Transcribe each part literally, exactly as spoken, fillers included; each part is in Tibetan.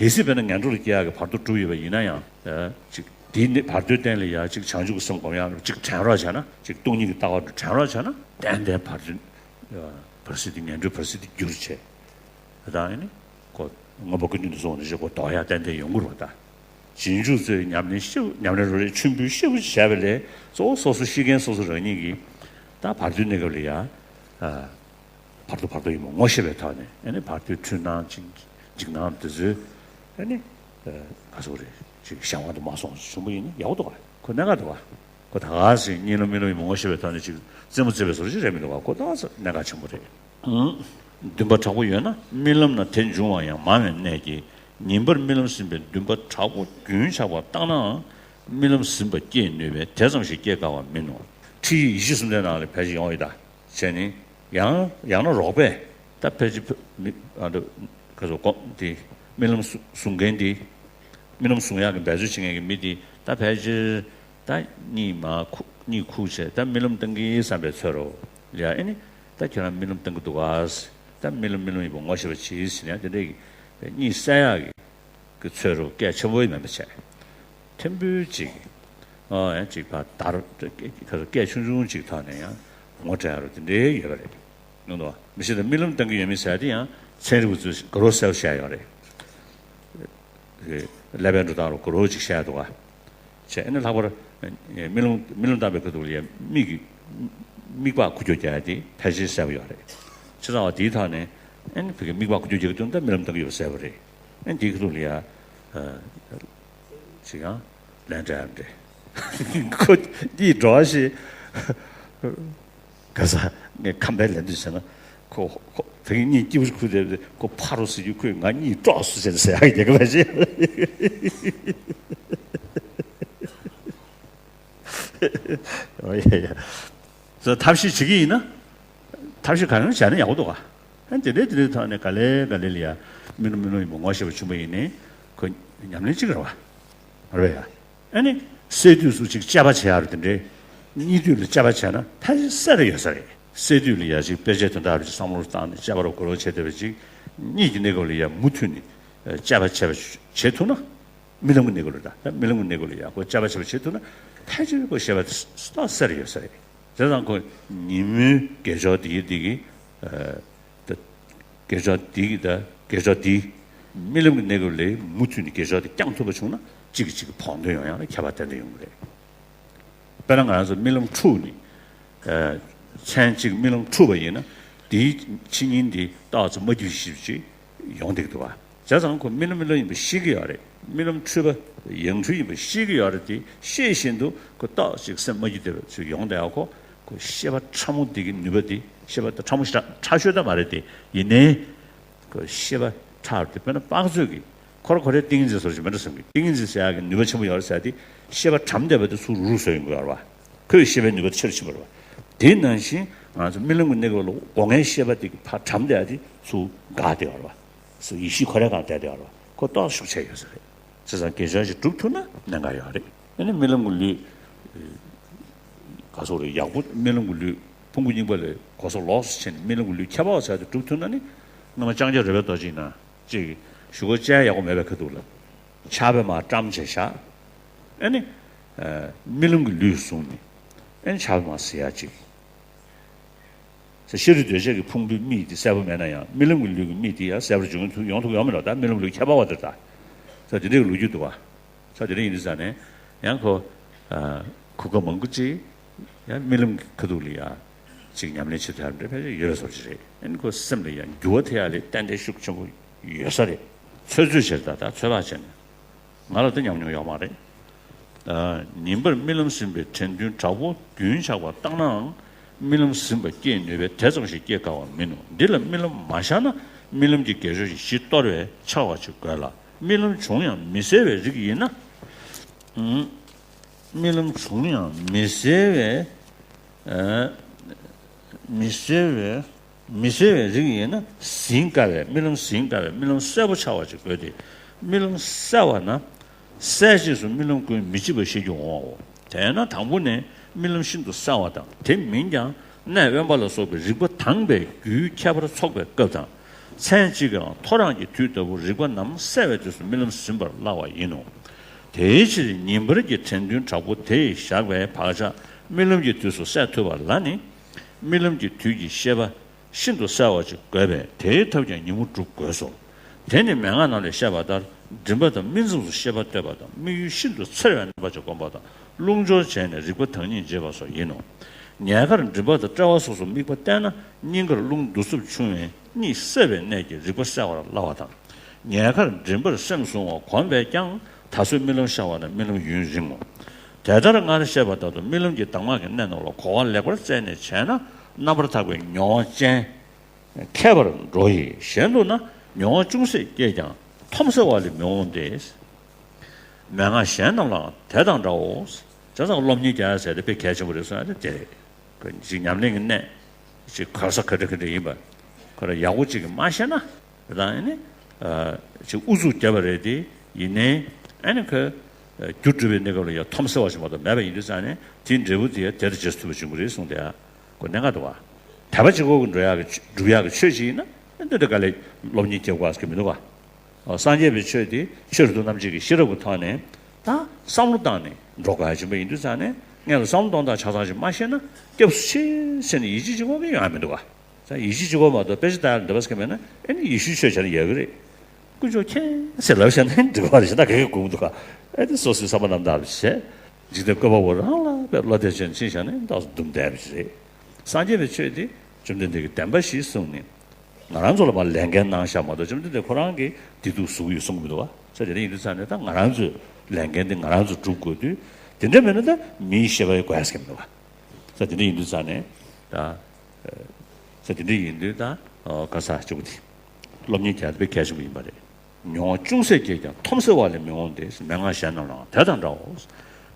དེ་སྲིད་དཔེར་ན་ངན་འགྲོ་ལ་སྐྱེ་ཡག་གི་བར་དོ་གྲུབ་ཡོད་པ་ཡིན་ན་ཡང་། ཨ། ཅིག་དེའི་གནས་བར་དོའི་སྟེང་ལ་ཡང་ཅིག་བྱང་ཆུབ་ཀྱི་སེམས་སྒོམ་ཡག་ཅིག་དྲན་རོགས་བྱས་ན། ཅིག་སྟོང་ཉིད་ཀྱི་ལྟ་བ་དྲན་རོགས་བྱས་ན། ཏན་ཏན་བར་དོའི་བར་སྲིད་དེ་ངན་འགྲོའི་བར་སྲིད་དེ་བསྒྱུར་བྱས། ད་ཨ་ནི་ཁོ་མངོན་པ་ཀུན་བཏུས་ནས་གསུངས་པ་ནང་བཞིན་ཁོ་ལྡོག་ཡག་ཏན་ཏན་ཡོང་གི་རེད་པ། ད་རྗེས་འཇུག་ཚོས་ཉམས་ལེན་ཤུགས། ཉམས་ལེན་རོགས་རེས་མཆོད་འབུལ་ཤུགས་བྱས་པ་ལས། གཙོ་བོ་སོ་སོ་ཤེས་མཁན་སོ་སོ་རང་ཉིད་ཀྱིས་ད་བར་དོའི་གནས་སྐབས་ལ་ཡ། ཨ། བར་དོ་བར་དོ་ཡིན་པ་ངོ་ཤེས་པའི་ཐོག་ནས། ཨ་ནི་བར་དོའི་འཁྲུལ་སྣང་ཅིག་འཇིགས་སྣང་དེ་ཚོའི། ཨ་ནི། ཨ། ག་ཟེར་དགོས་རེད། ཅིག་གཞན་དབང་དུ་མ་སོང་བྱུང་བ་ཡིན་ན་ཡག་པོ་འདུག་ག་ཁོ་གནད་འགག་འདུག་ག་ཁོ་ད་ག་ཟེ་གཉིད་ལམ་རྨི་ལམ་ཡིན་པ་ངོ་ཤེས་པའི་ཐོག་ནས་ཅིག་རྩེད་མོ་རྩེ་བའི་བཟོ་འདྲ་ཅིག་རེད་མི་འདུག་ག་ཁོ་ད་ག་ཟེ་གནད་འགག་ཆེན་པོ་རེད། ཨང་། འདུན་པ་དྲག་པོ་ཡོད་ན་རྨི་ལམ་ན་དེ་འབྱུང་བ་ཡང་མང་བའི་གནད་ཀྱིས། ཉིན་པར་རྨི་ལམ་ཟིན་པའི་འདུན་པ་དྲག་པོ་རྒྱུན་ཆགས་པ་བཏང་ནའང་རྨི་ལམ་ཟིན་པ་སྐྱེས་ནུས་པས་དེ་ཙམ་ཞིག་སྐྱེ་དཀའ་བ་མིན་ནོ། ཁྲིད་ཡིག་ཡེ་ཤེས་གསུམ་ལྡན་ནང་ལ་ཕལ་ཆེར་ཡོང་ཡོད་ད། བྱས་ནས་ཡང་ཡང་ན་རོགས་པས་ད་ཕལ་ཆེར་མི་ཨ་འདྲ་ག་ཚོད་དགོངས་དེ་རྨི་ལམ་བཟུང་མཁན་དེ། རྨི་ལམ་བཟུང་ཡག་གི་འབད་རྩོལ་བྱེད་མཁན་གྱི་མི་དེ་ད་ཕལ་ཆེར་ད་གཉིད་མ་ཁུག་གཉིད་ཁུག་བྱས་ད་རྨི་ལམ་བཏང་གི་བསམ་པའི་ཚོད་རོ། ཡ་ཨེ་ནི་ད་ཁྱོད་རང་རྨི་ལམ་བཏང་གི་འདུག་ག་ད་རྨི་ལམ་རྨི་ལམ་ཡིན་པ་ངོ་ཤེས་པ་བྱེད་ཟེར་ནས་དེ་འདྲའི་གི་གཉིད་སད་ཡག་གི་གི་ཚོད་རུ་སྐད་ཆེན་པོ་མིན་པ་བྱས། ཐེམ་འབུའི་ཅིག་ཨ་ཡང་ཅིག་ཕར་དར་སྐད་ཆུང་ཆུང་ཅིག་ཐོག་ནས་ཡང་ངོ་སྤྲད་རུ་དེ་འདྲའི་ཡོད་པ་རེད། ཡོང་དོ། མི་ཤེས་ད་རྨི་ལམ་བཏང་གི་ཡོད་མེད་ཟེར་དེ་ཡང་ཚན་རིག་པ་ཚོས་དགའ་རབ་གསལ་པོ་བཤད་ཡོད་རེད། ཀླད་པའི་འགྲོ་སྟངས་རུ་དགའ་རབ་ཅིག་བཤད་འདུག་ག་བྱས་ཨ་ནི་ལྷག་པར་རྨི་ལམ་རྨི་ལམ་བཏང་པའི་ཁ་ཐུག་ལ་ཡང་མིག་གི་མིག་པགས་ཁུ་རྒྱོ་རྒྱག་ཡ་དེ་ཕལ་ཆེར་གསལ་པོ་ཡོད་རེད། བྱས་ཙང་བ་དེའི་ཐོག་ནས་ཨ་ནི་བོད་ཀྱི་མིག་པགས་ཁུ་རྒྱོ་རྒྱག་དུས་ད་རྨི་ལམ་བཏང་གི་ཡོད་པ་གསལ་པོ་རེད། ཨ་ནི་དེའི་ཁ་ཐུག་ལ་ཡ། ཅིག་ཡང་ལན་འདྲ་ཡང་འདྲ། ཁོ་གཉིད་འགྲོ་བ་ཞིག་ག་ས་ངས་ཁམས་པའི་ལན་དུ་བྱས་ན། ཁོ་ཁོ་དེ་གཉིད་སྐྱིད་པོ་ཁུག་དེ་ཁོ་ཕ་རོ་ཟེར་རྒྱུ་ཁོས་ང་གཉིད་དཀྲོགས་སུ་ཟེར་ཟེར་ཡག་གི་རྒྱལ་ཁབ་ཞིག་ཨོ་ཡ་ཡ། ཟེར་ཐབས་ཤེས་བྱེད་ཀྱི་ཡིན་ན། ཐབས་ཤེས་གང་ཡང་བྱས་ན་ཡག་པོ་འདུག་ག་ཨ་དེ་འདྲའི་དེ་འདྲའི་ཐོག་ནས་ག་ལེ་ག་ལེ་ལ་ཡ་རྨི་ལམ་རྨི་ལམ་ཡིན་པ་ངོ་ཤེས་པ་བྱུང་བ་ཡིན་ནའི་ཁོ་ཉམས་ལེན་གཅིག་རེད་བ། རེད་བ་ཡ། ཨ་ནི་སད་དུས་སུ་ཅིག་དཔྱད་པ་བྱེད་ཡག་རེད། དེ་འདྲའི་གཉིད་དུས་ལ་དཔྱད་པ་བྱས་ན་ཕལ་ཆེར་གསལ་རེ་ཡོད་ས་རེད། སད་དུས་ལ་ཡ་ཅིག་དཔེ་ཆའི་དོན་དག་རེ་ཅིག་བསམ་བློ་བཏང་ནས་དཔྱད་པ་རུ་གོ་རོགས་བྱས་བསྡད་པ་ཅིག་གཉིད་ཀྱི་གནས་སྐབས་ལ་ཡ་མུ་མཐུད་ནས་དཔྱད་པ་བྱས་པ་བྱེད་ཐུབ་ན། རྨི་ལམ་གྱི་གནས་སྐབས་ལ་ད་ད་རྨི་ལམ་གྱི་གནས་སྐབས་ལ་ཡ་ཁོ་དཔྱད་པ་བྱས་པ་བྱེད་ཐུབ་ན་ཕལ་ཆེར་ཁོ་ཤེས་པ་ཏག་ཏག་གསལ་རེ་ཡོད་ས་རེད། བྱས་ཙང་ཁོ་ཉིན་མོའི་དགེ་སྦྱོར་འདི་འདི་གི་ད་དགེ་སྦྱོར་འདི་གི་ད་དགེ་སྦྱོར་འདི་རྨི་ལམ་གྱི་གནས་སྐབས་ལ་མུ་མཐུད་ནས་དགེ་སྦྱོར་འདི་བསྐྱང་ཐུབ་པ་བྱུང་ན་གཅིག་གིས་གཅིག་གི་ཕོག་འདོན་ཡོང་ཡག་ལ་ཁྱད་པར་ཏན་ཏན་ཡོང་གི་རེད། དཔེར་ན་ང་རང་ཚོ་རྨི་ལམ་འཁྲུགས་ནས་མཚན་གཅིག་རྨི་ལམ་འཁྲུགས་པ་ཡིན་ན་དེའི་ཕྱི་ཉིན་འདི་ཏོག་ཙམ་མ་འགྱུར་ཞིབ་ཅིག་ཡོང་བསྡད་ཀྱི་འདུག་བ། བྱས་ཙང་ཁོ་རྨི་ལམ་རྨི་ལམ་ཡིན་པ་ཤེས་ཀྱི་ཡོད་རེད། རྨི་ལམ་འཁྲུལ་པ་ཡང་འཁྲུལ་ཡིན་པ་ཤེས་ཀྱི་ཡོད་རེད་དེ་ཤེས་བཞིན་དུ་ཁོ་ཏོག་ཅིག་སེམས་མ་འགྱུར་བསྡད་པ་ཚོ་ཡོང་བསྡད་ཡ་ཁོ་ཁོ་ཤེས་པ་ཕྲ་མོ་འདི་གི་ནུས་པ་འདི་ཤེས་པ་ཕྲ་མོ་ཞེ་དྲག་ཕྲ་ཤོས་ད་མ་རེད་དེ་ཡིན་ནའི་ཁོ་ཤེས་པ་ཕྲ་རུ་དེ་དཔེར་ན་དཔག་ཚོད་ཀྱི་ཁོ་ར་ཁོ་རའི་ཏིང་ངེ་འཛིན་བཟོ་ཞིག་མེད་འགྲོ་བསམ་གི་ཏིང་ངེ་འཛིན་ཟེར་ཡག་གི་ནུས་པ་ཆེན་པོ་ཡོད་རེད་ཟེར་ཡ་དེ་ཤེས་པ་གྲམ་བསྡད་པ་དེ་ཚུར་རུག་རུག་བཟོ་ཡོང་གི་ཡོད་རེད་བ། ཁོའི་ཤེས་པའི་ནུས་པ་ཆེ་རུ་ཕྱིན་པ་རེད་བ། དེ་ནང་བཞིན་ང་ཚོ་རྨི་ལམ་གྱི་གནས་སྐབས་ལ་སྒོ་ལྔའི་ཤེས་པ་དེ་གི་ཕར་གྲམ་བསྡད་ཡ་དེ་ཚུར་འགག་བསྡད་ཡོད་རེད་བ། སོ་ཡེ་ཤེས་ཁོ་རའི་སྒང་བསྡད་དེ་ཡོད་རེད་བ། ཁོ་ཏོག་ཤུགས་ཆེ་ཡོད་ས་རེད། བྱས་ཙང་དགེ་སྦྱོར་ཞིག་སྒྲུབ་ཐུབ་ན་གནད་འགག་ཡོད་རེད། ཨ་ནི་རྨི་ལམ་གྱི་ལུས། ག་སོགས་རེད་ཡག་པོ་རྨི་ལམ་གྱི་ལུས་ཕུང་པོ་རྙིང་པ་ལས་གོ་ས་ལོགས་སུ་ཕྱིན་ནས་རྨི་ལམ་གྱི་ལུས་ཁྱད་པར་བ་ཟེར་དེ་སྒྲུབ་ཐུབ་ན་ནི་སྔོན་མ་ལྕང་སྐྱ་རོལ་པའི་རྡོ་རྗེ་ཡིན་ན་ཅིག་གཞུག་གུ་བཅད་ཡག་པོ་མེད་པའི་ཁ་ཐུག་ལ་ཆགས་པའི་མར་བཀྲམ་བྱས་བཞག་ཨ་ནི་རྨི་ལམ་གྱི་ལུས་བཟུང་ནས་ཨ་ནི་ཆགས་པའི་མར་ཟེར་ཡག་ཅིག་ཤ་རུས་གདོས་བཅས་ཀྱི་ཕུང་པོའི་མིག་དེ་གསལ་པོ་མེད་ན་ཡང་རྨི་ལམ་གྱི་ལུས་ཀྱི་མིག་དེ་ཡང་གསལ་པོ་འབྱུང་ཐུབ་ཡོང་ཐུབ་ཡོང་མེད་ལ་ད་རྨི་ལམ་ལུས་ཁྱད་པར་བ་དེར་ད་ད་དེ་འདྲའི་ལོ་རྒྱུས་འདུག་བ། ད་དེ་འདྲ་ཡིན་དུས་ཙང་ནས་ཡང་ཁོ་གོ་སྐབས་མང་པོ་ཅིག་ཡང་རྨི་ལམ་གྱི་ཁ་ཐུག་ལ་ཡང་ཅིག་ཉམས་ལེན་བྱེད་ཐུབ་ཡག་འདྲ་ཕལ་ཆེར་ཡོད་པའི་བཟོ་ཅིག་རེད། ཨ་ནི་ཁོ་སེམས་ལ་ཡང་འགྱུར་བ་ཐེབས་ཡག་ལས་ཏན་ཏན་ཤུགས་ཆེན་པོ་ཡོད་ས་རེད། ཚོད་ཚོད་བྱས་ད་ད་ཚོད་དཔག་བྱས་ནས། ང་ལ་དེ་ཉམས་མྱོང་ཡོད་མ་རེད། ཨ། ཉིན་པར་རྨི་ལམ་ཟིན་པའི་དྲན་འདུན་དྲག་པོ་རྒྱུན་ཆགས་པ་བཏང་ནའང་རྨི་ལམ་ཟིན་པ་སྐྱེ་ནུས་པས་དེ་ཙམ་ཞིག་སྐྱེ་དཀའ་བ་མིན་ནོ། འདི་ལ་རྨི་ལམ་མ་ཤར་ན་རྨི་ལམ་གྱི་དགེ་སྦྱོར་གྱི་གཞི་གཏོར་བའི་འཆར་བ་ཅིག་དགོས་ལ། རྨི་ལམ་བྱུང་ཡང་མི་གསལ་བའི་རིགས་ཡིན་ན། ཨང་། རྨི་ལམ་བྱུང་ཡང་མི་གསལ་བའི། ཨ། མི་གསལ་བའི། མི་གསལ་བའི་རིགས་ཡིན་ན་ཟིན་དཀའ་བས་རྨི་ལམ་ཟིན་དཀའ་བས་རྨི་ལམ་གསལ་པོ་འཆར་བ་ཅིག་དགོས་ཏེ། རྨི་ལམ་གསལ་བ་ན། གསལ་རྗེས་སུ་རྨི་ལམ་ཀུན་མི་འཇིག་པར་ཤེས་རྒྱུ་འོང་བའོ། དེས་ན་དང་པོ་ནས་རྨི་ལམ་ཤིན་ཏུ་གསལ་བ་དང་དེ་མིན་ཀྱང་གནས་དབེན་པ་ལ་སོགས་པའི་རིག་པ་དྭངས་པའི་རྒྱུའི་ཁྱད་པར་ཚོགས་པའི་སྐབས་དང་། མཚན་གཅིག་གིས་ཐོ་རངས་ཀྱི་དུས་ལྟ་བུར་རིག་པ་ནམ་གསལ་བའི་དུས་སུ་རྨི་ལམ་ཟིན་པར་སླ་བ་ཡིན་ནོ། དེའི་ཕྱིར་ཉིན་པར་གྱི་དྲན་འདུན་དྲག་པོ་དེ་ཡིས་བཞག་པའི་བག་ཆགས་རྨི་ལམ་གྱི་དུས་སུ་གསལ་ཐུབ་པ་ལ་ནི། རྨི་ལམ་གྱི་དུས་ཀྱི་ཤེས་པ་ཤིན་ཏུ་གསལ་བ་ཅིག་དགོས་པས། དེའི་ཐབས་ཀྱང་ཉིན་མོ་སྒྲུབ་དགོས་སོ། དེ་ནི་མན་ངག་ནང་ལས་བཤད་པ་ལྟར་མགྲིན་པ་དང་སྨིན་མཚམས་སུ་ཤེས་པ་གཏོད་པ་དང་། དམིགས་ཡུལ་ཤིན་ཏུ་འཚེར་བའི་རྣམ་པ་ཅིག་བསྒོམ་པ་དང་། རླུང་སྦྱོར་བྱས་ནས་རིག་པ་དྭངས་སྙིགས་འབྱེད་པ་སོགས་ཡིན་ནོ། ཉལ་ཁར་མགྲིན་པ་དང་དཔྲལ་བ་སོགས་སུ་དམིགས་པ་གཏད་ན། སྙིང་གར་རླུང་འདུ་འཚུབ་ཆུང་བས་གཉིད་སད་པའི་གནད་ཀྱིས་རིག་པ་གསལ་བར་སླ་བ་དང་། ཉལ་ཁར་མགྲིན་པར་སེམས་བཟུང་བ་གོམས་པས་ཀྱང་ད་གཟོད་རྨི་ལམ་ཤར་བ་ན་རྨི་ལམ་ཡུན་རིང་ངོ་། དེ་ལྟར་སྔར་བཤད་པ་ལྟར་དུ་རྨི་ལམ་གྱི་གདམས་ངག་གི་གནད་རྣམས་ལ་གོ་བ་ལེགས་པར་བཙལ་ནས་བྱས་ན་རྣམ་པར་དག་པའི་མྱོང་བ་ཅན། མཁས་པར་འགྲོ་ཡི། གཞན་དུ་ན་མྱོང་བ་ཅུང་ཟད་སྐྱེས་ཀྱང་ཐོམ་སེ་བ་ལས་མི་འོང་སྟེ། མན་ངག་གཞན་རྣམས་ལའང་དེ་དང་འདྲའོ། བྱས་ཙང་སློབ་གཉེར་རྒྱག་ཟེར་དེ་དཔེ་གལ་ཆེན་པོ་རེད་གསུངས་ཡ་དེ་དེ་རེད། ཅིག་ཉམས་ལེན་གྱི་གནད་ཅིག་གོལ་ས་ག་འདྲ་ག་འདྲ་ཡིན་པ་ཁོ་ར་ཡག་པོ་ཅིག་གི་མ་ཤེས་ན་དེ་དང་ཨ་ནི་ཅིག་ཨུ་ཚུགས་བརྒྱབ་པ་རེད་དེ། ཡིན་ནའི་ཨ་ནི་ཁོ་རྒྱུ་སྒྲུབ་པའི་གནས་སྐབས་ལ་ཡང་ཐོམ་སེ་བ་ཞིག་མ་གཏོགས་མེད་པ་ཡིན་དུས་ཙང་ནས་དེའི་འབྲས་བུ་དེ་ཡང་དེ་ལྟར་རྗེས་སུ་མཐུན་པ་འབྱུང་གི་རེད་གསུངས་དེ་ཡ་ཁོ་གནད་འགག་འདུག་བ། དད་པ་གཅིག་པོ་གི་འགྲོ་ཡག་གི་སྒྲུབ་ཡག་གི་ཆོས་ཅིག་ཡིན་ན་ཨ་འདི་འདྲ་དཀའ་ལས་སློབ་གཉེར་བྱེད་དགོས་ཟེར་གི་མི་འདུག་བ། སངས་རྒྱས་པའི་ཆོས་དེ་ཆོས་རབ་ཏུ་རྣམ་འབྱེད་ཀྱི་ཤེས་རབ་ཀྱི་ཐོག་ནས་ད་བསམ་བློ་བཏང་ནས་འགྲོ་དགོས་ཡ་ཅིག་ཡིན་པ་ཡིན་དུས་ཙང་ནས་སྔོན་ལ་བསམ་བློ་གཏོང་སྟངས་ཆ་ཚང་ཞིག་མ་ཤེས་ན་སྐྱབས་སུ་མཆི་ཟེར་ནས་ཡིད་ཆེས་གཅིག་པོ་གི་ཡོང་ཡ་མི་འདུག་བ། ད་ཡིད་ཆེས་གཅིག་པོ་མ་གཏོགས་དཔེ་ཆ་ལྟ་ཡ་ལ་འདོད་པ་ཟེར་གི་མེད་ན་ཨེ་ནི་ཡེ་ཤུའི་ཆོས་བྱས་ན་ཡག་གི་རེད། དཀོན་མཆོག་མཁྱེན་ཟེར་ལབ་བཞག་ན་འགྲིག་པ་རེད་ཤག་ད་ག་གེ་དགོས་མི་འདུག་ག་ཨེ་ནི་སོ་སོའི་བསམ་པ་རྣམ་དག་བྱས། འཇིག་རྟེན་བཀོད་པ་པོ་རང་ལ་དཔེ་བློ་གཏད་བྱས་ཕྱིན་བཞག་ན་ཏོག་ཙམ་འདུམ་བསྡད་པ་ཞིག་རེད། སངས་རྒྱས་པའི་ཆོས་དེ་བཅོམ་ལྡན་འདས་ཀྱིས་བདེན་པ་བཞི་གསུངས་ནས། ང་རང་ཚོ་ལ་མར་ལས་འགན་གནང་བཞག་མ་གཏོགས་བཅོམ་ལྡན་འདས་ཁོ་རང་གིས་བདེ་སྡུག་བཟོ་གི་ཡོད་གསུང་གི་མི་འདུག་བ། ས་དེ་འདྲ་ཡིན་དུས་ཙང་ནས་ད་ང་རང་ཚོས་ལས་འགན་དེ་ང་རང་ཚོས་སྒྲུབ་དགོས་དུས། དེ་འདྲ་མེད་ན་ད་མིའི་ཤེས་པ་དགོས་ཡ་ཟེར་གི་མི་འདུག་བ། ས་དེ་འདྲ་ཡིན་དུས་ཙང་ནས་ད། ས་དེ་འདྲ་ཡིན་དུས་ད་ག་ས་གཅིག་པུ་དེ། སློབ་གཉེར་རྒྱག་དཔེ་གལ་ཆེན་པོ་ཡིན་པ་རེད། མྱོང་བ་ཅུང་ཟད་སྐྱེས་ཀྱང་ཐོམ་སེ་བ་ལས་མི་འོང་སྟེ། མན་ངག་གཞན་རྣམས་ལའང་དེ་དང་འདྲའོ།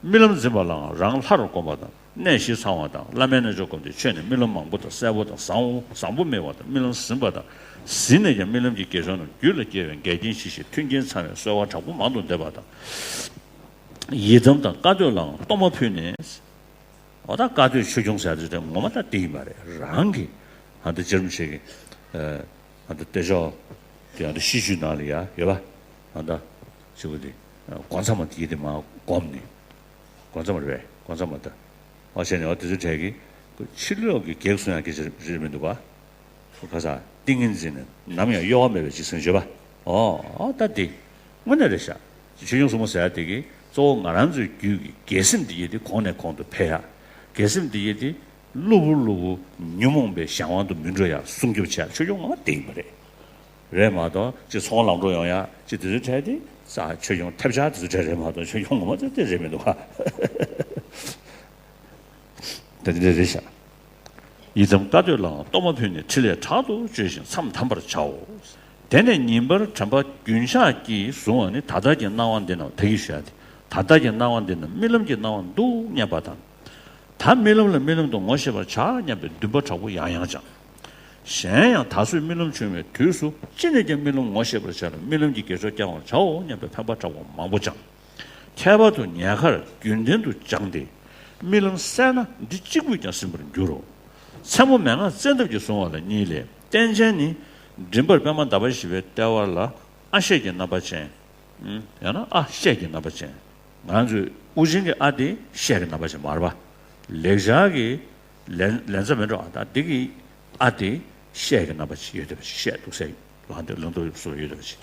རྨི་ལམ་འཛིན་པ་ལའང་རང་ལྷར་བསྒོམ་པ་དང་། གནས་བཞི་ཚང་བ་དང་། བླ་མའི་རྣལ་འབྱོར་བསྒོམས་ཏེ་ཆོས་ནི་རྨི་ལམ་མང་པོ་དང་། གསལ་པོ་དང་བཟང་བོ་བཟང་པོ་རྨི་བ་དང་། རྨི་ལམ་ཟིན་པ་དང་། ཟིན་ནས་ཀྱང་རྨི་ལམ་གྱི་དགེ་སྦྱོར་རྣམས་རྒྱུད་ལ་སྐྱེ་བའི་འགལ་རྐྱེན་ཞི་ཞིང་མཐུན་རྐྱེན་ཚང་བའི་གསོལ་བ་དྲག་པོ་མང་དུ་འདེབས་པ་དང་། ཡི་དམ་དང་བཀའ་སྡོད་ལའང་གཏོར་མ་ཕུལ་ནས། འོ་ད་བཀའ་སྡོད་ཆོས་སྐྱོང་ཟེར་དེ་ངོ་མ་ད་དེ་ཡིན་པ་རེད། རང་གི་ཨ་ད་རྗེ་རིན་པོ་ཆེ་གི་ཨ་ད་བདེ་མཆོག་དེ་ཨ་ད་ཤིས་བརྗོད་ནང་ལ་ཡ་ཡོད་པ། ཨ་ད་ཞུ་བ་དེ་སྒོ་མཚམས་མ་དེ་ཡི་དེ་མ་བསྒོམས་ནས། སྒོ་མཚམས་མ་རེད་པས། སྒོ་མཚམས་མ་ད་ཨ་བྱས་ནས་འོ་དེ་ཚོའི་གྲས་ཀྱི་ཕྱི་ལོགས་ཀྱི་གེགས་སོང་ཡང་སྐད་ཆ་རེད་མི་འདུག་པ། ཁ་སང་ཏིང་ངེ་འཛིན་ནི་ནམ་ཡང་གཡོ་བ་མེད་པའི་འཇིགས་སེམས་བརྗོད་པ། ཨོ་ཨོ་ད་འདི་དངོས་གནས་རེད་ཤག་ཆོས་སྐྱོང་སྲུང་མ་ཟེར་ཡ་དེ་གི་གཙོ་བོ་ང་རང་ཚོའི་རྒྱུད་ཀྱི་དགེ་སེམས་འདི་ཡི་དེ་གོང་ནས་གོང་དུ་འཕེལ་ཡ། དགེ་སེམས་འདི་ཡི་དེ་གློ་བུར་གློ་བུར་ཉོན་མོངས་པའི་གཞན་དབང་དུ་མི་འགྲོ་ཡ་སྲུང་སྐྱོབ་བྱེད་ཡ་ཆོས་སྐྱོང་ངོ་མ་དེ་ཡིན་པ་རེད། རེད་མ་གཏོགས་ཅིག་ཚོང་ལམ་འགྲོ་ཡོང་ཡ་ཅིག་དེ་ཚོའི་གྲས་དེ་ས་ཆོས་སྐྱོང་ཐེབས་ཆག་དེ་ཚོའི་གྲས་རེད་མ་གཏོགས་ཆོས་སྐྱོང་ངོ་མ་དེ་དེ་རེད་མི་འདུག་ག་ད་དེ་འདྲ་རེད་ཤག་ཡི་དམ་བཀའ་སྡོད་ལའང་གཏོར་མ་ཕུལ་ནས་ཕྲིན་ལས་དྲག་ཏུ་བཅོས་ཤིང་མཚམས་བསྡམ་པར་བྱའོ། དེ་ནས་ཉིན་པར་དྲན་པ་རྒྱུན་ཆགས་ཀྱིས་བཟུང་བ་ནི་ད་ལྟར་གྱི་སྣང་བ་འདི་རྣམས་ད་གིན་ཞུ་ཡ་དེ། ད་ལྟར་གྱི་སྣང་བ་འདི་རྣམས་རྨི་ལམ་གྱི་སྣང་བ་འདུག་སྙམ་པ་དང་། ད་རྨི་ལམ་ལ་རྨི་ལམ་དུ་ངོ་ཤེས་པར་བྱ་སྙམ་པའི་འདུན་པ་དྲག་པོ་ཡང་ཡང་བཅང་། གཞན་ཡང་ད་གཟོད་རྨི་ལམ་བྱུང་བའི་དུས་སུ་ཅི་ནས་ཀྱང་རྨི་ལམ་ངོ་ཤེས་པར་བྱ་ལ་རྨི་ལམ་གྱི་དགེ་སྦྱོར་བསྐྱང་བར་བྱའོ་སྙམ་པའི་འཕེན་པ་དྲག་པོ་མང་པོ་བཅང་། ཁྱད་པར་དུ་ཉལ་ཁར་རྒྱུན་ལྡན་དུ་སྦྱངས་ཏེ། རྨི་ལམ་གསལ་ན་འདི་གཅིག་པུས་ཀྱང་ཟིན་པར་འགྱུར་རོ། མཚན་མོ་མན་ངག་བཙན་ཐབས་ཀྱིས་བཟུང་བ་ལ་གཉིས་ལས། རྟེན་ཅན་ནི། མགྲིན་པར་པདྨ་ཟླ་བ་བཞི་པའི་ལྟེ་བ་ལ་ཨ་ཤད་ཀྱི་རྣམ་པ་ཅན། ཡང་ན་ཨ་ཤད་ཀྱི་རྣམ་པ་ཅན། ང་ཚོའི་དབུ་ཅན་གྱི་ཨ་དེ་ཤད་ཀྱི་རྣམ་པ་ཅན་མ་རེད་པ། ལེགས་སྦྱར་གྱི་ལན་ལན་ཚ་མེད་འགྲོ་ཨ་ད་འདི་གི་ཨ་དེ་ཤད་ཀྱི་རྣམ་པ་ཅན་ཡོད་བསྡད་པ་ཅིག་ཤད་འདུག་ཟེར་ལ་འདི་ལུང་རྟོགས་སུ་ཡོད་བསྡད་པ་ཅིག་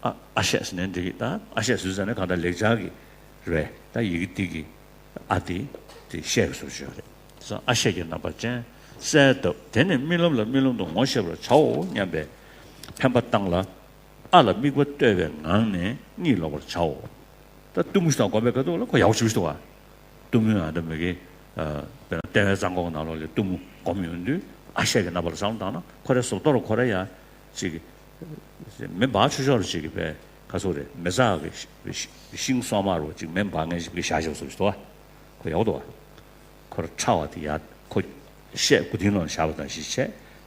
ཨ་ཨ་ཤད་ཟེར་ནས་འདི་གི་ད་ཨ་ཤད་ཟེར་ཟེར་ནས་གང་ལྟར་ལེགས་སྦྱར་གྱི་རེད་ད་ཡི་གེ་འདི་གི་ཨ་དེ་དེ་ཤད་ཀྱི་ཟུར་ཞིག་རེད། ཨ་ཤད་ཀྱི་རྣམ་པ་ཅན་གསལ་བཏབ། དེ་ནས་རྨི་ལམ་ལ་རྨི་ལམ་དུ་ངོ་ཤེས་པར་བྱའོ་སྙམ་པའི་འཕེན་པ་བཏང་ལ། ཨ་ལ་དམིགས་པ་གཏད་པའི་ངང་ནས་གཉིད་ལོག་པར་བྱའོ། ད་གཏུམ་མོ་ཞིག་དང་སྒོམ་པའི་སྐབས་དུས་ལ་ཁོ་ཡག་པོ་བྱེད་ཀྱི་འདུག་བ། གཏུམ་མོའི་ཨ་འདྲ་མི་གི་དཔེར་ན་ལྟེ་བའི་རྩ་འགོག་ནང་ལོགས་ལ་གཏུམ་མོ་སྒོམ་ཡོང་དུས་ཨ་ཤད་ཀྱི་རྣམ་པ་ལ་བསམ་བློ་བཏང་ན་ཁོ་རའི་གཟུགས་ཐོག་ལ་ཁོ་ར་ཡ་ཅིག་མེ་འབར་ཆོག་ཆོག་རུ་ཅིག་གི་པའི་ག་ཚོད་རེད་མེ་བཙའ་གི་ཤིང་སོག་མ་རུ་ཅིག་མེ་འབར་མཁན་ཞིག་གི་བཞག་བཞག་བཟོ་ཞིག་འདུག་བ། ཁོ་ཡག་པོ་འདུག་བ། ཁོ་ར་ཕྲ་བ་དེ་ཡ་ཁོ་ཤད་མགོ་མཐིལ་ནང་བཞག་པ་དང་ཞིག་བྱས་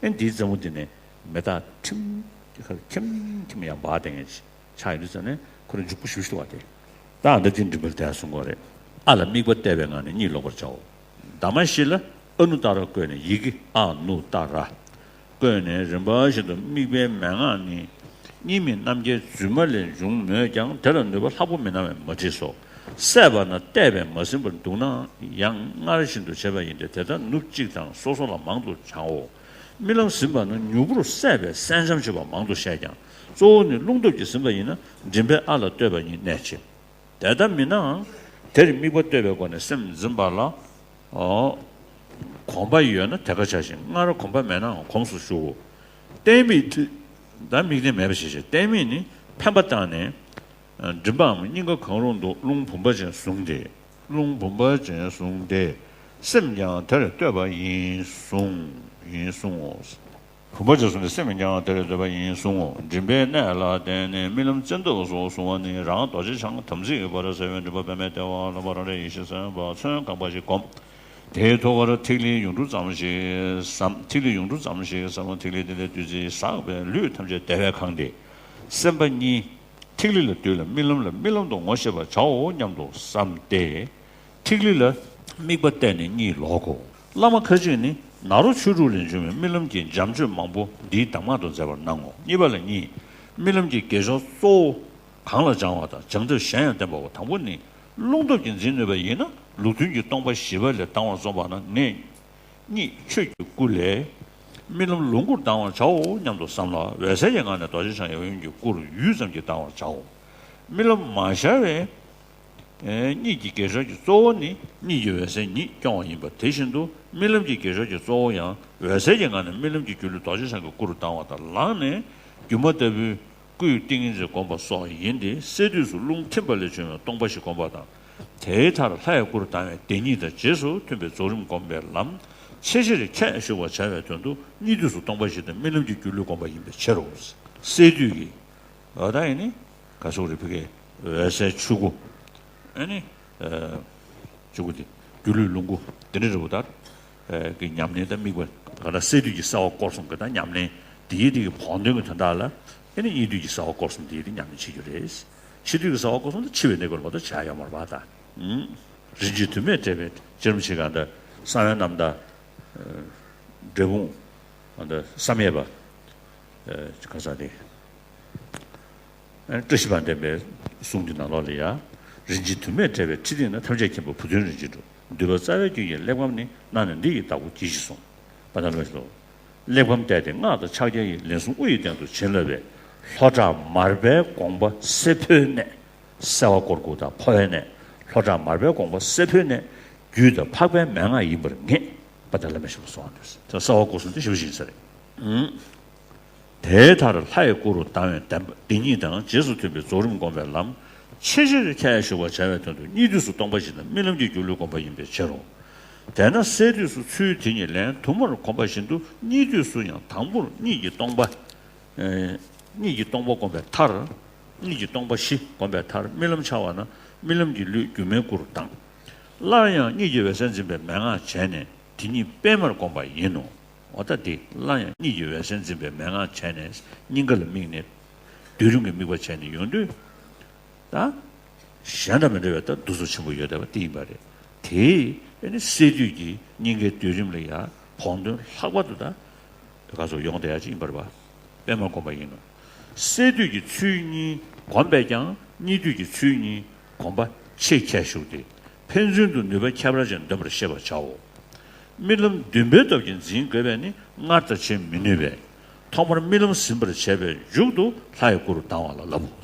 ཨེ་འདིའི་རྩེ་མོ་འདི་ནས་མེ་སྟག་ཁྲིམ་ཁྲིམ་ཁྱིམ་ཡང་འབར་བསྡད་མཁན་ཞིག་ཆགས་ཡོད་དུས་ཙམ་ནས་ཁོ་རང་འཇུག་པོ་ཞུ་ཞུ་བ་དེ། ད་ཨ་འདི་དེ་འགྲིམ་པར་དེ་གསུང་གི་རེད། ཨ་ལ་དམིགས་པ་གཏད་པའི་ངང་ནས་གཉིད་ལོག་པར་བྱའོ། འདབ་མ་བཞི་ལ་ཨ་ནུ་ཏཱ་ར་བཀོད་ནས་ཡི་གེ་ཨ་ནུ་ཏཱ་ར། བཀོད་ནས་རིམ་པ་བཞིན་དུ་དམིགས་པའི་མན་ངག་ནི། གཉིས་མེད་རྣམ་རྒྱལ་རྫུན་མ་ལས་འབྱུང་མོད་ཀྱང་། དེ་ལ་ནུས་པ་ལྷག་པོ་མི་སྣང་བས་མ་བྲིས་སོ། བསད་པ་ན་བལྟས་པས་མ་ཟིན་པར་འདུག་ན་ཡང་སྔར་བཞིན་དུ་བྱེད་པ་ཡིན་ཏེ། དེ་ལྟར་ནུབ་གཅིག་དང་སོ་སོ་ལ་མང་དུ་བྱའོ། རྨི་ལམ་ཟིན་པ་ན་མྱུར་པོར་བསད་པས་བསད་འཇམ་བྱེད་པ་མང་དུ་བཤད་ཀྱང་། གཙོ་བོ་ནི་རླུང་སྟོབས་ཀྱིས་ཟིན་པ་ཡིན་ན་མགྲིན་པའི་ཨ་ལ་ལྟོས་པ་ཉིད་གནད་ཆེ། དེ་ལྟ་མིན་ནའང་དེར་དམིགས་པ་ལྟོས་པའི་སྒོ་ནས་སེམས་འཛིན་པ་ལ། ཨོ། གོམས་པ་ཡོད་ན་དེ་ཀ་བྱ་ཞིང་། སྔར་གོམས་པ་མེད་ནའང་གོམས་སུ་གཞུག་གོ། གཏན་མིག་ད་དམིགས་རྟེན་མེད་པ་ཞིག་བྱེད། གཏན་མིག་ནི་འཕེན་པ་བཏང་ནས། མགྲིན་པའམ་སྙིང་ག་གང་རུང་དུ་རླུང་བུམ་པ་ཅན་བཟུང་སྟེ། རླུང་བུམ་པ་ཅན་བཟུང་སྟེ། སེམས་ཀྱང་དེར་ལྟོས་པ་ཡིན་གསུངས། ཡིན་གསུང་ངོ་། བུམ་པ་ཅན་བཟུང་སྟེ། སེམས་ཀྱང་དེར་ལྟོས་པ་ཡིན་གསུང་ངོ་། མགྲིན་པའི་གནད་ལ་བརྟེན་ནས་རྨི་ལམ་བཙན་ཐབས་སུ་བཟུང་བ་ནི། རང་རྡོ་རྗེ་འཆང་དམ་ཚིག་གི་བར་གསལ་བའི་མགྲིན་པ་པདྨའི་ལྟེ་བ་ལ་རང་རེ་ཡེ་ཤེས་སེམས་དཔའ་མཚོན་གང་པ་ཞིག་བསྒོམ། དེའི་ཐུགས་ཀར་ཐིག་ལེ་ཡུངས་འབྲུ་ཙམ་ཞིག་བསམ། ཐིག་ལེ་ཡུངས་འབྲུ་ཙམ་ཞིག་བསམ། ཐིག་ལེ་དེ་ལས་བདུད་རྩིས་ཟགས་པས་ལུས་ཐམས་ཅད་བདེ་བས་གང་སྟེ། སེམས་པ་གཉིས། ཐིག་ལེ་ལ་འདུས་ལ་རྨི་ལམ་ལ་རྨི་ལམ་དུ་ངོ་ཤེས་པར་བྱའོ་སྙམ་དུ་བསམ་སྟེ། ཐིག་ལེ་ལ་དམིགས་པ་གཏད་ནས་གཉིད་ལོག་གོ། བླ་མ་ཁ་ཅིག་ནི་ནཱ་རོ་ཆོས་དྲུག་ལས་བྱུང་བའི་རྨི་ལམ་གྱི་འབྱམས་ཆོས་མང་པོ་འདིའི་གདམས་ངག་ཏུ་མཛད་པར་སྣང་ངོ་། གཉིས་པ་ལ་གཉིད། རྨི་ལམ་གྱི་རྒྱས་ཤོག་གཙོ་བོ་གང་ལ་སྦྱང་བ་དང་སྦྱང་ཐབས་གཞན་ཡང་བསྟན་པའོ། དང་པོ་ནི། རླུང་སྟོབས་ཀྱིས་འཛིན་ནུས་པ་ཡིན་ན་ལུགས་མཐུན་གྱི་སྟོང་པ་བཞི་པ་ལས་ལྡང་བར་རྩོམ་པ་ན། ངས་གཉིད་ཆོས་ཀྱི་སྐུ་ལས། རྨི་ལམ་ལོངས་སྐུར་ལྡང་བར་བྱའོ་སྙམ་དུ་བསམ་ལ། འོད་གསལ་གྱི་ངང་ནས་རྡོ་རྗེ་འཆང་ཡབ་ཡུམ་གྱི་སྐུ་རུ་ཡུད་ཙམ་གྱིས་ལྡང་བར་བྱའོ། རྨི་ལམ་མ་ཤར་བའི་གཉིད་ཀྱི་རྒྱས་ཤོག་གི་གཙོ་བོ་ནི་གཉིད་ཀྱི་འོད་གསལ་ཉིད་སྐྱོང་བ་ཡིན་པ་དེ་བཞིན་དུ། རྨི་ལམ་གྱི་རྒྱས་ཤོག་གི་གཙོ་བོ་ཡང་འོད་གསལ་གྱི་ངང་ནས་རྨི་ལམ་གྱི་སྒྱུ་ལུས་རྡོ་རྗེ་འཆང་གི་སྐུ་རུ་ལྡང་བ་དང་། ལངས་ནས་སྒྱུ་མ་ལྟ་བུའི་སྐུའི་ཏིང་ངེ་འཛིན་བསྒོམ་པ་སོགས་ཡིན་ཏེ། སད་དུས་སུ་རླུང་ཐིམ་པ་ལས་བྱུང་བའི་སྟོང་པ་བཞི་བསྒོམ་པ་དང་། དེའི་མཐར་ལྷའི་སྐུ་རུ་ལྡང་བའི་བདེན་གཉིས་དང་རྗེས་སུ་མཐུན་པའི་རྫོགས་རིམ་བསྒོམ་པའི་ལམ། ཆེས་ཆེར་ཁྱད་ཞུགས་པར་བྱ་བའི་དོན་དུ་གཉིད་དུས་སུ་སྟོང་པ་བཞི་དང་རྨི་ལམ་གྱི་སྒྱུ་ལུས་བསྒོམ་པ་ཡིན་པའི་ཕྱིར་རོ། སད་དུས་ཀྱི། འོ་ད་ཡིན་ནི། ག་སོགས་རེ་ཕི་ཀའི་འོད་གསལ་ཆོས་སྐུ། ཨ་ནི། ཆོས་སྐུ་དེ་སྒྱུ་ལུས་ལོངས་སྐུ་དེ་འདྲ་རེད་པོ་ད། གི་ཉམས་ལེན་དང་དམིགས་པ་ག་ལ་སད་དུས་ཀྱི་གསལ་བ་སྐོར་གསུམ་གི་ད་ཉམས་ལེན་དེའི་དེ་གི་བོགས་འདོན་གྱི་དོན་དག་ལ། ཨ་ནི་གཉིད་དུས་ཀྱི་གསལ་བ་སྐོར་གསུམ་དེའི་དེ་ཉམས་ལེན་བྱེད་རྒྱུ་རེད། འཆི་དུས་ཀྱི་གསལ་བ་སྐོར་གསུམ་དེ་འཆི་བའི་གནས་སྐབས་ལ་མ་གཏོགས་བྱ་ཡོད་མ་རེད་པ་ད། རིན་ཆེན་དུ་མས་སྤྲས་པའི་སྤྱན་རབ་ཕྱི་ཁ་འདི་གསང་བའི་རྣམ་ཐར། འབྲས་སྤུངས་འདི་བསམ་ཡས་པ། ག་ས་དེ། བཀྲ་ཤིས་པ་བསྟན་པའི་གསུང་གི་ནང་ལོགས་ལ་ཡ། རིན་ཆེན་དུ་མས་སྤྲས་པའི་ཁྲི་སྟེང་ན། ཐམས་ཅད་མཁྱེན་པ་བུ་སྟོན་རིན་ཆེན་གྲུབ། འདུས་པ་རྩ་བའི་རྒྱུད་ཀྱི་གླེགས་བམ་ནི། གནང་ནས་འདི་ཡི་བདག་པོ་གྱིས་ཤིག་གསུངས། པ་ད་ལོས་སོ། གླེགས་བམ་བལྟས་ཏེ་སྔགས་དང་ཕྱག་རྒྱ་ཡིས། ལན་གསུམ་དབུ་ཡི་སྟེང་དུ་བྱིན་བརླབས་པས། ལྷོ་བྲག་མར་པའི་དགོངས་པ་སེར་པོའི་གནད། གསལ་བ་སྐོར་དགུ་དང་འཕོ་བའི་གནད། ལྷོ་བྲག་མར་པའི་དགོངས་པ་སེར་པོའི་གནད། རྒྱུད་དང་འཕགས་པའི་མན་ངག་ཡིན་པར་ངེས། པ་ད་ལ་མེ་ཤི་པ་སོང་བ་འདུག་ཟེར། གསལ་བ་སྐོར་གསུམ་དེ་ཞིབ་ཞིག་ཟེར། དེའི་མཐར་ལྷའི་སྐུ་རུ་ལྡང་བའི་བདེན་པ་བདེན་གཉིས་དང་རྗེས་སུ་མཐུན་པའི་རྫོགས་རིམ་བསྒོམ་པའི་ལམ། ཆེས་ཆེར་ཁྱད་ཞུགས་པར་བྱ་བའི་དོན་དུ་གཉིད་དུས་སུ་སྟོང་པ་བཞི་དང་རྨི་ལམ་གྱི་སྒྱུ་ལུས་བསྒོམ་པ་ཡིན་པའི་ཕྱིར་རོ། དེས་ན་སད་དུས་སུ་ཚུལ་དེ་ཉིད་ལན་དུ་མར་གོམས་པ་བཞིན་དུ་གཉིད་དུས་སུ་ཡང་དང་པོར་གཉིད་ཀྱི་སྟོང་པ། གཉིད་ཀྱི་སྟོང་པ་བསྒོམ་པའི་མཐར། གཉིད་ཀྱི་སྟོང་པ་བཞི་བསྒོམ་པའི་མཐར་རྨི་ལམ་འཆར་བ་ན་རྨི་ལམ་གྱི་ལུས་སྒྱུ་མའི་སྐུ་རུ་ལྡང་། སླར་ཡང་གཉིད་ཀྱི་འོད་གསལ་འཛིན་པའི་མན་ངག་བྱས་ནས་དེ་ཉིད་སྤེལ་མར་བསྒོམ་པ་ཡིན་ནོ། འོ་ད་དེ་སླར་ཡང་གཉིད་ཀྱི་འོད་གསལ་འཛིན་པའི་མན་ངག་བྱས་ནས་སྙིང་ག་ལ་དམིགས་ནས་སྡོད་རིམ་གྱི་དམིགས་པ་བྱས་ནས་ཡོང་དུས། ད། གཞན་དང་མི་འདྲ་བའི་ད་འདུ་ཚོགས་ཆེན་པོ་ཡོད་བསྡད་པ་དེ་ཡིན་པ་རེད། དེས་ཨ་ནི་སད་དུས་ཀྱི་སྙིང་གའི་སྡོད་རིམ་ལ་ཡང་བོགས་འདོན་ལྷག་པར་དུ་ད་ག་ཚོད་ཡོང་བསྡད་ཡ་ཅིག་ཡིན་པ་རེད་པ། སྤེལ་མར་བསྒོམ་པ་ཡིན་ནོ། སད་དུས་ཀྱི་ཚུལ་གཉིས་བསྒོམས་པས་ཀྱང་གཉིད་དུས་ཀྱི་ཚུལ་གཉིས་བསྒོམ་པ་ཆེས་ཁྱད་ཞུགས་ཏེ། ཕན་ཚུན་དུ་ནུས་པ་ཁྱད་པར་ཅན་འདོན་པར་ཤེས་པར་བྱའོ། རྨི་ལམ་འདུན་པའི་སྟོབས་ཀྱིས་འཛིན་དགོས་པས་ནི་སྔར་ལྟར་བྱེད་མི་ནུས་པས། ཐོག་མར་རྨི་ལམ་ཟིན་པར་བྱས་པའི་མཇུག་ཏུ་ལྷའི་སྐུ་རུ་ལྡང་བ་ལ་བསླབ་བོ།